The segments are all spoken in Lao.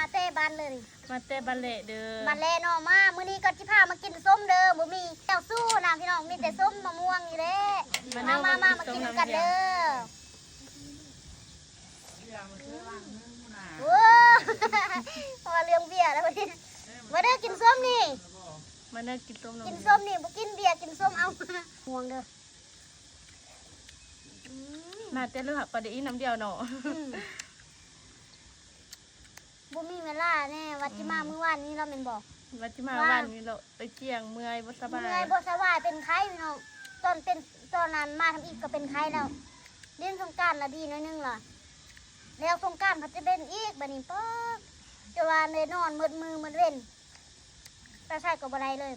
ມາແຕ່ບ້ານເລີຍນີ້ ມາແຕ່ບ້ານແລະເດີ ບ້ານແລະເນາະ. ມາ ມື້ນີ້ກໍຊິພາມາກິນສົ້ມເດີ ບໍ່ມີແນວສູ້ນະພີ່ນ້ອງ ມີແຕ່ສົ້ມມະມ່ວງນີ້ແຫຼະ. ມາ ມາ ມາ ມາ ມາກິນນຳກັນເດີ. ໂອ້ ເວົ້າເລື່ອງເບຍແລ້ວບັດນີ້ ມາເດີກິນສົ້ມນີ້ ມາເດີກິນສົ້ມນຳ ກິນສົ້ມນີ້ ບໍ່ກິນເບຍ ກິນສົ້ມເອົາ ມ່ວງເດີ. ອືມ ມາແຕ່ເລີກກໍໄດ້ອີ່ນນຳດຽວເນາະ. ອືມ ບໍ່ມີເວລາແນ່ ວ່າຊິມາ ອືມ ມື້ວານນີ້ແລ້ວແມ່ນບໍ່? ວ່າຊິມາວານນີ້ແລ້ວ ໄປທ່ຽງ ເມື່ອຍ ບໍ່ສະບາຍ ເມື່ອຍ ບໍ່ສະບາຍ ເປັນໄຂ້ພີ່ນ້ອງ. ຕອນເປັນ ຕອນນັ້ນມາທຳອິດກໍເປັນໄຂ້ແລ້ວ. ຫຼິ້ນສົງການລະດີໜ້ອຍໜຶ່ງລະ ແລ້ວສົງການພັດຈະເປັນອີກ ບາດນີ້ ປາດ ຈະວ່າໄດ້ນອນໝົດມື້ໝົດເວັນ ໄປໃສກໍບໍ່ໄດ້ເລີຍ.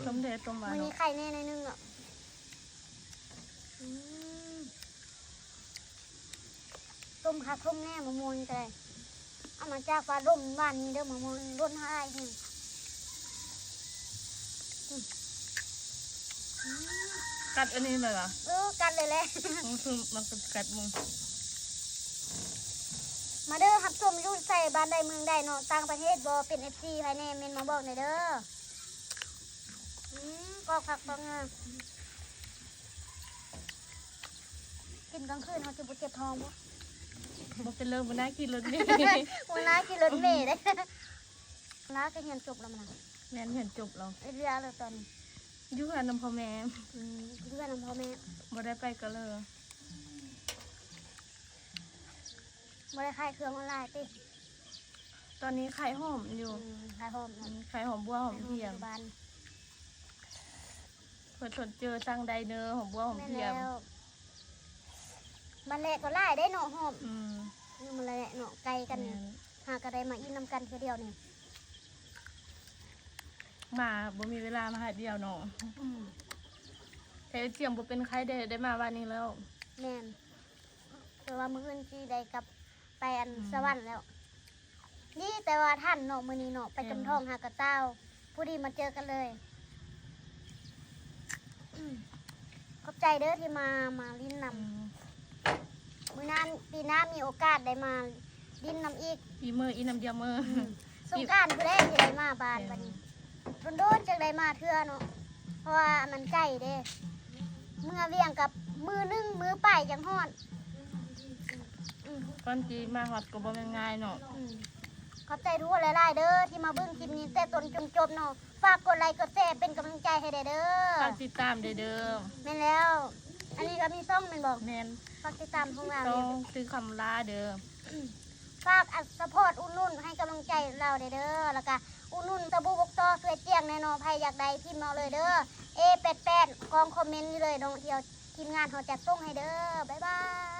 ຕົ້ມແທ້ຕົ້ມວ່າ ມື້ນີ້ ເນາະ ໄຂ້ແດ່ໜ້ອຍໜຶ່ງເນາະ. ອືມ ຕົ້ມຄັກຕົ້ມແນ່ ມະມ່ວງນີ້ກໍໄດ້ ເອົາມາຈາກປ່າດົງບ້ານນີ້ເດີ ມະມ່ວງນີ້ ລົ້ນຫຼາຍແຮງ. ອືມ ອືມ ກັດອັນນີ້ເລີຍຫວາ? ເອີ ກັດເລີຍແຫຼະ ມັນຄືມັນກັດມຶງ. ມາເດີ ຮັບຊົມຢູ່ໃສ ບ້ານໃດເມືອງໃດເນາະ ຕ່າງປະເທດບໍ່ ເປັນເອັຟຊີໃຜແດ່ ເມັນມາບອກແດ່ເດີ. ອືມ ກອບຄັກ ກອບງາມ. ກິນກາງຄືນເຮົາຈະບໍ່ເຈັບທ້ອງບໍ່? ບໍ່ເປັນເລີຍ ບໍ່ໜ້າຂີ່ລົດເມ ບໍ່ໜ້າຂີ່ລົດເມເດ້. ລາກໍຮຽນຈົບແລ້ວມັນນະ? ແມ່ນ ຮຽນຈົບແລ້ວ ເຮັດວຽກແລ້ວຕອນນີ້ ຢູ່ເຮືອນນຳພໍ່ແມ່. ອືມ ຢູ່ເຮືອນນຳພໍ່ແມ່ ບໍ່ໄດ້ໄປກະເລີ. ບໍ່ໄດ້ຂາຍເຄື່ອງອອນລາຍຕິ? ຕອນນີ້ຂາຍຫອມຢູ່. ອືມ ຂາຍຫອມເນາະ ອືມ ຂາຍຫອມບົວຫອມພຽງ. ເພິ່ນສົນເຈີສັ່ງໄດ້ເດີ ຫອມບົວຫອມພຽງ. ແມ່ນແລ້ວ ມັນແລະກໍຫຼາຍໄດ໋ເນາະ ຫອມ. ອືມ ຢູ່ມັນແລະເນາະ ໃກ້ກັນ. ແມ່ນ ຫາກໍໄດ້ມາອີ່ນນຳກັນເທື່ອດຽວນີ້. ມາບໍ່ມີເວລາມາຫາດຽວເນາະ. ອືມ ແຕ່ຈຽມບໍ່ເປັນໄຂ້ໄດ້ ໄດ້ມາວານນີ້ແລ້ວ. ແມ່ນ ເພາະວ່າມື້ອື່ນຊິໄດ້ກັບໄປອັນ ອືມ ສະຫວັນແລ້ວ. ດີແຕ່ວ່າທັນເນາະ ມື້ນີ້ເນາະ ໄປ ແມ່ນ ຈຳທ້ອງຫາກະຕ່າວ ພໍດີມາເຈີກັນເລີຍ. ຂອບໃຈເດີທີ່ມາ ມາຫຼິ້ນນຳ. ອືມ ມື້ໜ້າ ປີໜ້າມີໂອກາດໄດ້ມາຫຼິ້ນນຳອີກ. ປີເມີອີ່ນຳດຽວເມີ. ອືມ ສົງການພຸ້ນແຫຼະຊິໄດ້ມາບ້ານ. ແມ່ນ ບັດນີ້ ດົນໆ ຈັ່ງໄດ້ມາເທື່ອເນາະ ເພາະວ່າມັນໄກເດ້ ເມືອວຽງກັບມື້ໜຶ່ງ ມື້ປາຍຈັ່ງຮອດ. ອືມ ກ່ອນຊິມາຮອດກໍບໍ່ແມ່ນງ່າຍເນາະ. ອືມ ຂອບໃຈທຸກຄົນຫຼາຍໆເດີ ທີ່ມາເບິ່ງຄລິບນີ້ແຕ່ຕົ້ນຈົນຈົບເນາະ. ຝາກກົດໄລກົດແຊເປັນກຳລັງໃຈໃຫ້ແດ່ເດີ ຝາກຕິດຕາມແດ່ເດີ. ແມ່ນແລ້ວ ອັນນີ້ກໍມີຊ່ອງແມ່ນບໍ່? ແມ່ນ ຝາກຕິດຕາມຂອງລາວ ຊ່ອງ ຊື່ຄຳລາເດີ. ຝາກອັດສະພອດອຸດໜູນໃຫ້ກຳລັງໃຈລາວແດ່ເດີ ແລ້ວກະອຸດໜູນສະບູບົກຕໍຊ່ວຍຈຽງແດ່ເນາະ. ໃຜຢາກໄດ້ພິມເອົາເລີຍເດີ ເອແປດແປດ ກ້ອງຄອມເມັນຢູ່ເລີຍເນາະ ດຽວທີມງານເຮົາຈັດສົ່ງໃຫ້ເດີ ບາຍບາຍ.